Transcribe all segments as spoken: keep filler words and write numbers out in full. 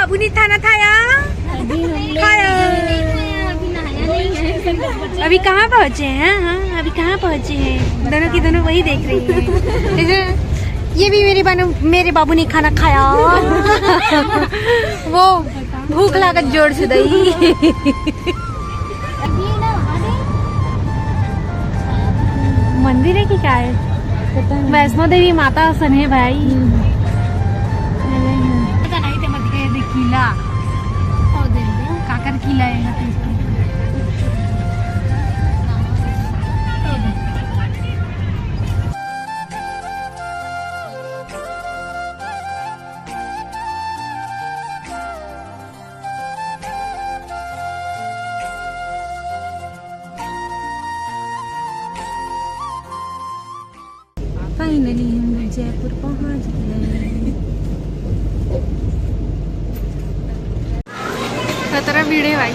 पुनीत खाना खाया? खाया। अभी कहाँ पहुँचे हैं? हाँ, अभी कहाँ पहुँचे हैं? दोनों की दोनों वही देख रही है। ये भी मेरी बानू, मेरे बाबू ने खाना खाया। वो भूख लागत जोर से दई। मंदिर है कि क्या है? वैष्णो देवी माता सन है भाई। किला, काकर किला है। Finally हम जयपुर पहुंच गए। खतरा भीड़ है भाई।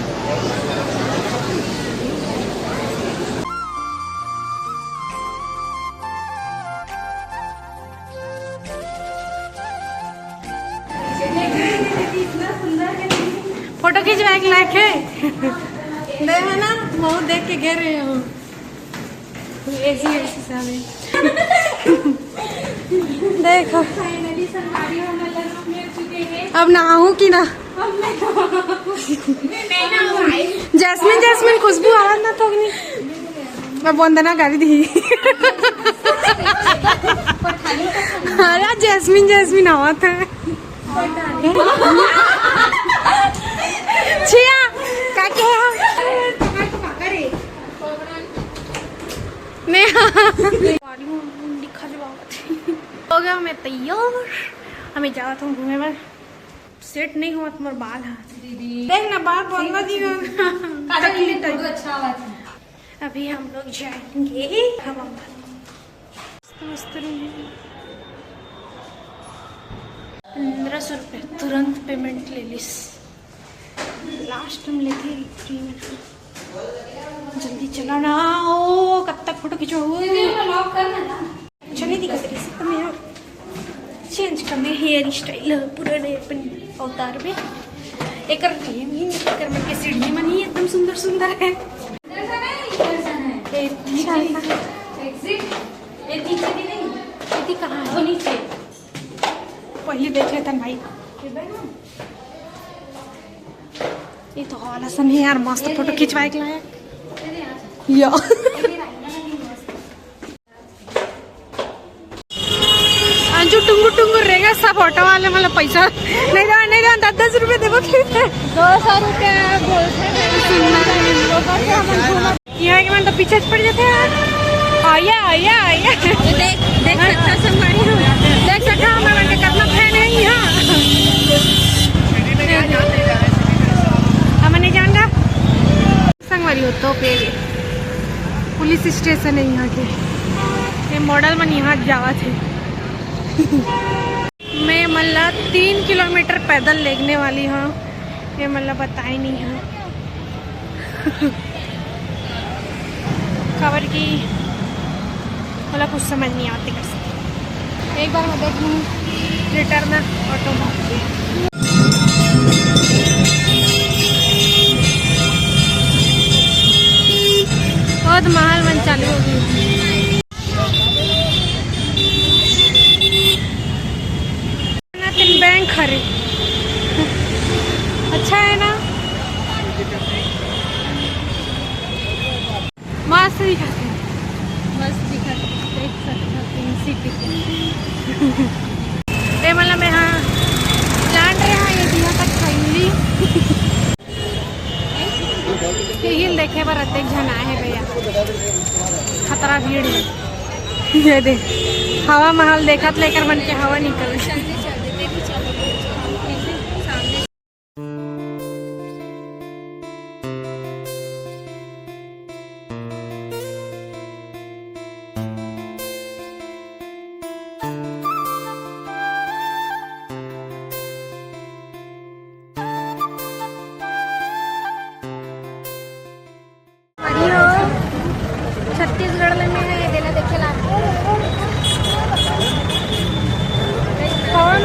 फोटो खिंचवाए के लायक है। दे है ना, बहुत देख के घेर रहे हो। ऐसी ऐसी सारे। देखो। अब नहाऊं कि ना? जैस्मिन, जैस्मिन खुशबू आवत ना थोकनी। मैं वंदना गारी दी। अरे जैस्मिन, जैस्मिन आवत है। छिया, का के है? नेहा। हो गया मैं तैयार, हमें जावत हूँ घूमे बर। सेट नहीं हुआ तुम्हार बाल, हाँ। दीदी। देख ना, बाल बनवा दी। काजल, ये फोटो अच्छा आवा था। अभी हम लोग जाएंगे हवा महल। मस्त, मस्त room है। पन्द्रह सौ रुपये तुरंत payment ले लिस। Last में लेके फ्री में। जल्दी चला ना, ओ कब तक फोटो खिंचवाओ? दीदी, मैं lock करना था। अच्छा नहीं दिखत रही सब में यार। Change करने hair style पूरा नए अपन अवतार में। एकर ये भी, एकर मन के सीढ़ी मन ही एकदम सुंदर सुंदर है। इधर जाना है, इधर जाना है। ए, अच्छा। Exit, exit। ये पीछे भी नहीं, ये भी कहाँ है? वो नीचे। पहले देख लेतन भाई। ये बैठ ना। ये तो हॉल असन है यार, मस्त फोटो खिंचवाए के लायक। या। अंजू टुंगु टुंगु रेंगे सब ऑटो वाले, मतलब पैसा नहीं दो, नहीं दो, दस दस रुपये देबो। दो सौ रुपये बोलते हैं। यहाँ के मन तो पीछे पड़ जाते हैं यार। आया, आया, आया। ये देख, देख सकता संगवारी हो। देख सकता हमारे मन के कितना फैन है यहाँ। हमने जान रहा। संगवारी हो तो पे पुलिस स्टेशन है यहाँ के। ये मॉडल मन यहाँ जावा थे। मैं मन ला तीन किलोमीटर पैदल लेगने वाली हूँ। ये मन ला बताए नहीं हूँ। काबर की मोला कुछ समझ नहीं आती कर सकती। एक बार मैं देखूँ रिटर्न ऑटो में। बहुत महल मन चालू हो गई। ना तेन बैंक हरे। अच्छा है ना? मस्त दिखत हे। मस्त दिखत हे, देख सकत हो तीन सीट के। ए, मतलब, मैं हाँ, जान रहे हाँ, ये दिया तक finally। ये हिल देखे बर अतेक झन आए हे भैया, खतरा भीड़ हे। ये दे, हवा महल देखत ले एकर मन के हवा निकल। अरे हो, छत्तीसगढ़ में मैं तेला देखे ला। कौन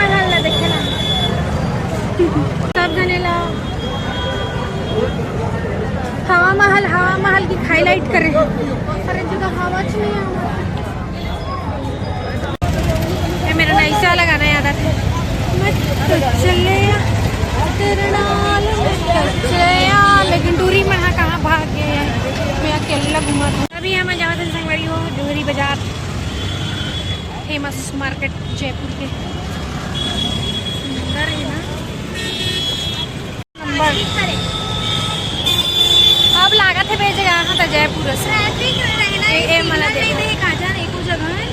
लाइट करे। अरे, जगह हवा च नहीं आवा। ये मेरा नैसा वाला गाना याद आता है। मैं तो चले आ, तेरे नाल मैं तो चले आ, लेकिन टूरी मन हा कहाँ भाग गए हैं। मैं अकेला घुमा था। अभी हम जावत हन संगवारी हो, डोहरी बाजार, फेमस मार्केट जयपुर के। सुंदर है ना। नंबर। अब लागत है बेच गया, हाँ, तो जयपुर से। ट्रैफिक रहना ए, ए, है, मला सिग्नल देखो। नहीं देख, आ जा, एको जगह है।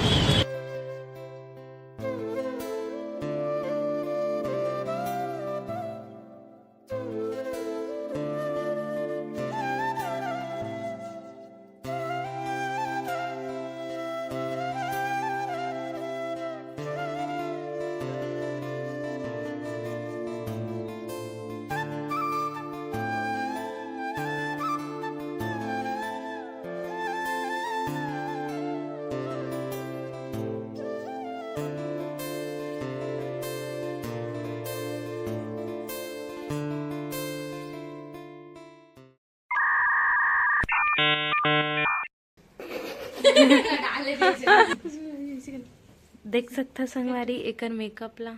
देख सकथा संगवारी एकर मेकअप ला।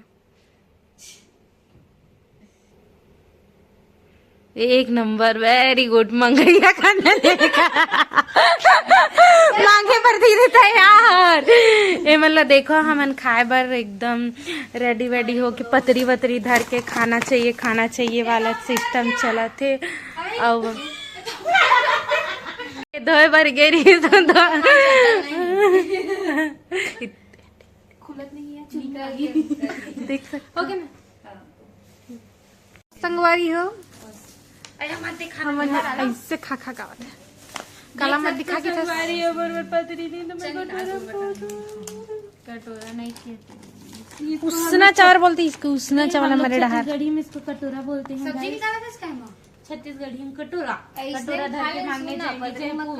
एक नंबर, वेरी गुड। मंगैया खाना देखा। मांगे बर धीरे तैयार। ए मन ला देखो, हमन खाए बर एकदम रेडी वेडी होके पतरी वतरी धर के खाना चाहिए, खाना चाहिए वाला सिस्टम चलत हे। अउ धोए बर गे रही तो धो-, खुलत नहीं है, चुनी निकाल के। देख सकते हो। संगवारी हो, अरे मत दिखा, हमन ह ऐसे खा खा गावत है। काला मत दिखा के संगवारी हो, बर बर पतरी नहीं तो मैं कटोरा नहीं कहती। उसना चावल बोलती इसको, उसना चावल। हमारे डहार छत्तीसगढ़ी में इसको कटोरा बोलते हैं। सब्जी निकाला था इसका, छत्तीसगढ़ी में कटोरा। कटोरा धर के मांगने जाएंगे जयपुर।